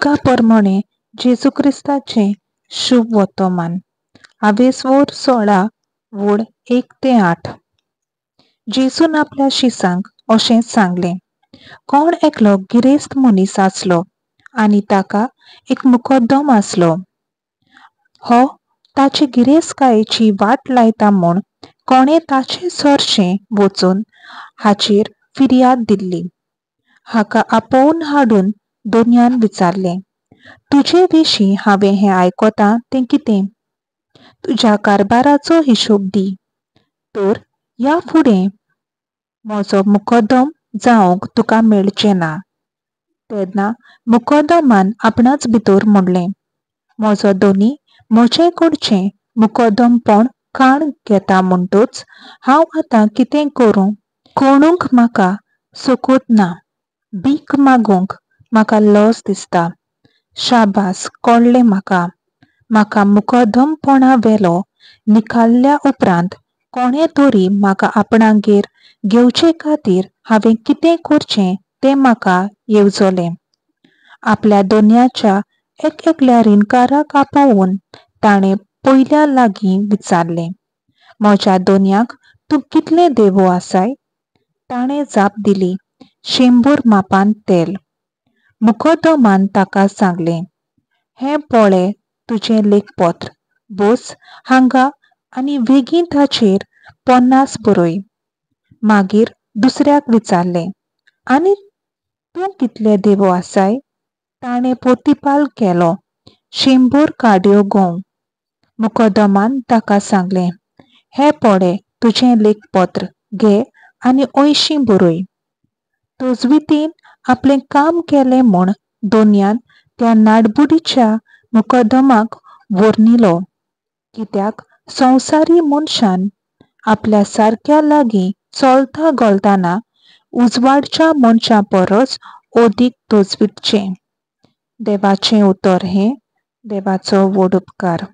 लुका परमणें जेजू क्रिस्ताचें शुभ वर्तमान आवेसवोर 16 वोळ 1 ते 8. जेजून आपल्या शिसांक अशें सांगलें, कोण एकलो गिरेस्त मनीस आसलो आनी ताका एक मुकदम आसलो. हो ताचे गिरेस्तकायेची वाट लायता म्हूण कोणें ताचे सरशें वचून हाचेर फिर्याद दिल्ली. हाका आपोवन हाडून दोनयान विचारलें, तुजे विशीं हांवें हें आयकता तें कितें? तुज्या कारभाराचो हिशोब दी, तर ह्या फुडें म्हजो मुकदम जावंक तुका मेळचें ना. तेन्ना मुकदमान आपणाच भितर म्हणलें, म्हजो दोनी म्हजे कडचें मुकदमपण काण घेता म्हणटच हांव आतां कितें करूं? कणूंक म्हाका सकत ना, भीक मागूंक म्हाका लज दिसता. शाबास, कळ्ळें म्हाका. म्हाका मुकदमपणा वेलो निकालल्या उपरांत कोणें तरी म्हाका आपणागेर घेवचे खातीर हांवें कितें करचें तें म्हाका येवजलें. आपल्या दोनयाच्या एक एकल्या रिणकाराक आपोवन ताणें पयल्या लागीं विचारलें, म्हज्या दोनयाक तूं कितलें देवो आसाय? ताणें जाप दिली, 100 मापान तेल. मुकदमान ताका सांगलें, हें पळय तुजें लेखपत्र, बस हांगा आनी वेगीं ताचेर 50 बरय. मागीर दुसऱ्याक विचारलें, आनी तूं कितले देवो आसाय? ताणें प्रतिपाल केलो, 100 काडयो गंव. मुकदमान ताका सांगलें, हें पळय तुजें लेखपत्र, घे आनी 80 बरय. तजवितीन आपलें काम केलें म्हूण दोनयान त्या नाडबुडीच्या मुकदमाक वर्णिलो, कित्याक संवसारी मनशान आपल्या सारक्या लागीं चलता घोलतना उजवाडच्या मनशां परस अदीक तजविटचें. देवाचें उतर हें देवाचो व्हड उपकार.